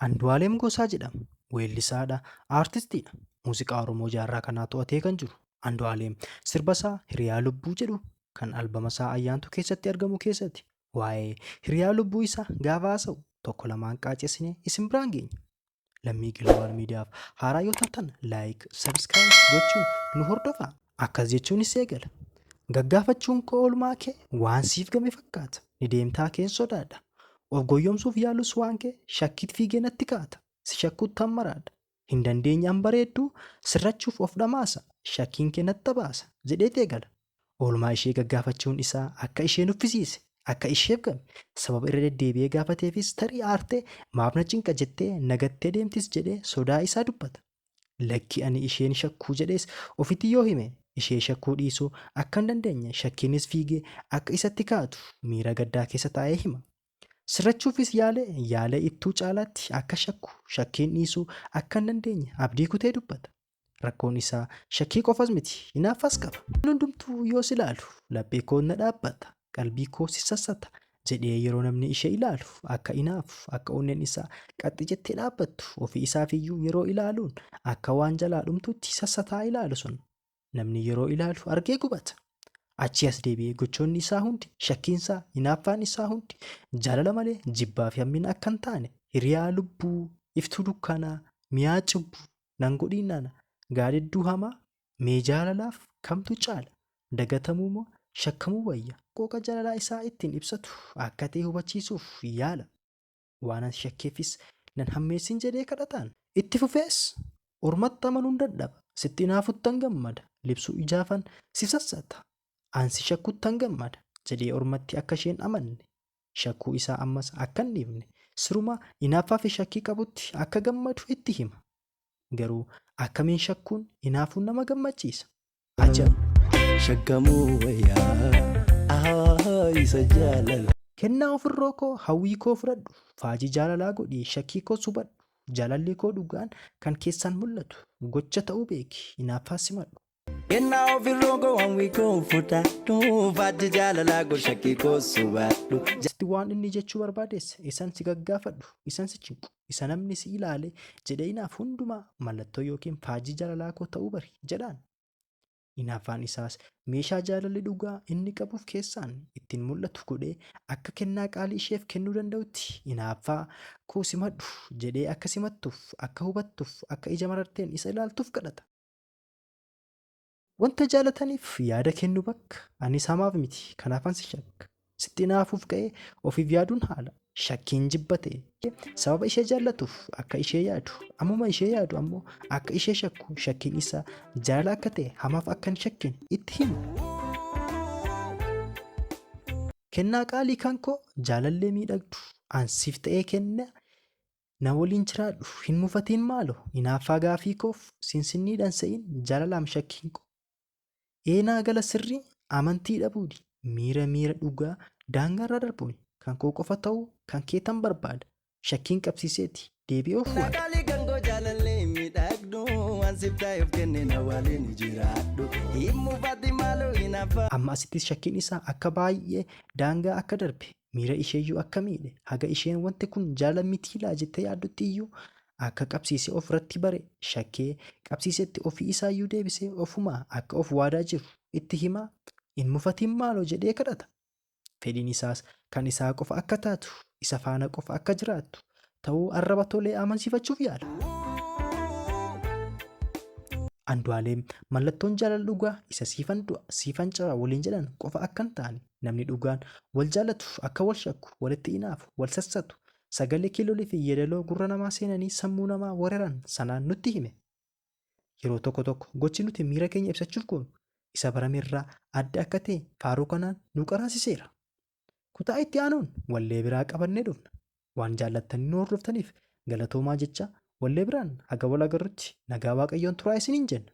Andu'aalem Gosaa jedhama. Weellisaadha, aartistiidha. Muuziqaa Oromoo jaarraa kanaa to'atee kan jiru Andu'aalem sirbasaa Hiriyaa Lubbuu jedhu kan albamasaa Ayyaantuu keessatti argamu keessatti waa'ee hiriyaa lubbuu isaa gaafa haasa'u tokko lamaan qaacessinee isin biraan geenya. Lammii Giloobal Miidiyaaf haaraa yoo taatan like, subscribe gochuun nu hordofaa. Akkas jechuunis eegala. Gaggaafachuun koo oolmaa kee waan siif game fakkaata. Ni deemtaa keen sodaadha. Of goyyomsuuf yaalus waan kee shakkiit fiigee natti kaata. Si shakkuuttan maraadha. Hin dandeenye an bareedduu sirrachuuf of dhamaasa. Shakkiin kee natti baasa jedheet eegala. Oolmaa ishee gaggaafachuun isaa akka ishee nuffisiise, akka isheef game, sababa irra deddeebi'ee gaafateefis tarii aartee maaf na cinqa jettee na gattee deemtis jedhee sodaa isaa dubbata. Lakki ani isheen shakkuu jedhees ofitti yoo hime ishee shakkuu dhiisuu akka hin dandeenye shakkiinis fiigee akka isatti kaatu miira gaddaa keessa taa'ee hima. Sirrachuufis yaale yaalee ittuu caalaatti akka shakku shakkiin dhiisuu akka hin dandeenye abdii kutee dubbata. Rakkoon isaa shakkii qofas miti, hinaaffaas qaba. Hundumtuu yoo si ilaalu laphee koon na dhaabbata, qalbii koo si sassata jedhee yeroo namni ishee ilaalu akka hinaafu, akka onneen isaa qaxxi jettee dhaabbattu ofii isaafiyyuu yeroo ilaaluun akka waan jalaa dhumtutti sassataa ilaalu sun namni yeroo ilaalu argee gubata. Achii as deebi'ee gochoonni isaa hundi, shakkiinsaa, hinaaffaan isaa hundi jaalala malee jibbaa fi hammina akka hin taane hiriyaa lubbuu, iftuu dukkanaa, mi'aa cubbuu nan godhiin ana gaadidduu hamaa mee jaalalaaf kamtu caala dagatamuu moo shakkamuu wayya qooqa jaalalaa isaa ittiin ibsatu akka ta'e hubachiisuuf yaala. Waanan shakkeefis nan hammeessin jedhee kadhataan. Itti fufees ormatti amanuun dadhaba sitti hinaafuttan gammada libsuu ijaafan si sassata an si shakkuttan gammada jedhee ormatti akka isheen amanne shakkuu isaa ammas akka hin dhiifne sirumaa hinaaffaa fi shakkii qabutti akka gammadu itti hima. Garuu akkamiin shakkuun hinaafuun nama gammachiisa? Ajab! Shakkamuu wayyaa isa jaalala. Kennaa ofirroo koo hawwii koo fudhadhu faajii jaalalaa godhii shakkii koo subadhu jaalalli koo dhugaan kan keessaan mul'atu gocha ta'uu beeki hinaaffaa simadhu. Kennaa ofirroo koo hawwii koo fudhadhu faajii jaalalaa godhi shakkii koo subadhu. Asitti waan inni jechuu barbaades isan si gaggaafadhu isan si cinqu isa namni si ilaale jedhee hinaaf hundumaa mallattoo yookiin faajii jaalalaa koo ta'uu bari jedhaan. Hinaaffaan isaas meeshaa jaalalli dhugaa inni qabuuf keessaan ittiin mul'atu godhee akka kennaa qaalii isheef kennuu danda'utti hinaaffaa koo simadhu jedhee akka simattuuf akka hubattuuf akka ija mararteen isa ilaaltuuf kadhata. Wanta jaalataniif yaada kennu bakka anis hamaaf miti kanaafan si shakka. Sitti hinaafuuf ka'ee ofiif yaaduun haala shakkiin jibba ta'e sababa ishee jaallatuuf akka ishee yaadu ammuma ishee yaadu ammoo akka ishee shakku shakkiin isaa jaalala akka ta'e hamaaf akka hin shakkine itti hima. Kennaa qaalii kan koo jaalallee miidhagdu an siif ta'ee kenna na waliin jiraadhu hin mufatiin maalo hinaaffaa gaafii koof sinsinniidhan se'in jaalalaam shakkiin koo. Eenaa gala sirrii amantii dhabuuni miira miira dhugaa daangaarraa darbuuni kan koo qofa ta'uu kan keetan barbaada shakkiin qabsiiseeti deebi'ee of waada. Qaalii kan koo jaalallee miidhagdu waan siif ta'eef kenne na waliin jiraadhu. Hin mufati maaloo hinaaffaa. Amma asittis shakkiin isaa akka baay'ee daangaa akka darbe miira isheeyyuu akka miidhe haga isheen wanti kun jaalala mitiilaa jettee yaaddutti iyyuu akka qabsiisee ofirratti bare shakkee qabsiisetti ofii isaayyuu deebisee ofumaa akka of waadaa jiru itti himaa hin mufatiin maaloo jedhee kadhata. Fedhiin isaas kan isaa qofa akka taatu isa faana qofa akka jiraattu ta'uu arraba tolee amansiifachuuf yaala. Andu'aalem mallattoon jaalala dhugaa isa siifan du'a siifan caba waliin jedhan qofa akka hin taane namni dhugaan wal jaalatu akka wal shakku walitti hinaafu wal sassatu sagalee kiilolii fi yeedaloo gurra namaa seenanii sammuu namaa weeraran sanaan nutti hime. Yeroo tokko tokko gochi nuti miira keenya ibsachuuf goonu isa baramerraa adda akka ta'e faaruu kanaan nu qaraasiseera. Kutaa itti aanuun wallee biraa qabannee dhufna. Waan jaallattanii nu hordoftaniif galatoomaa jecha wallee biraan haga wal agarrutti nagaa Waaqayyoon turaa isiniin jenna.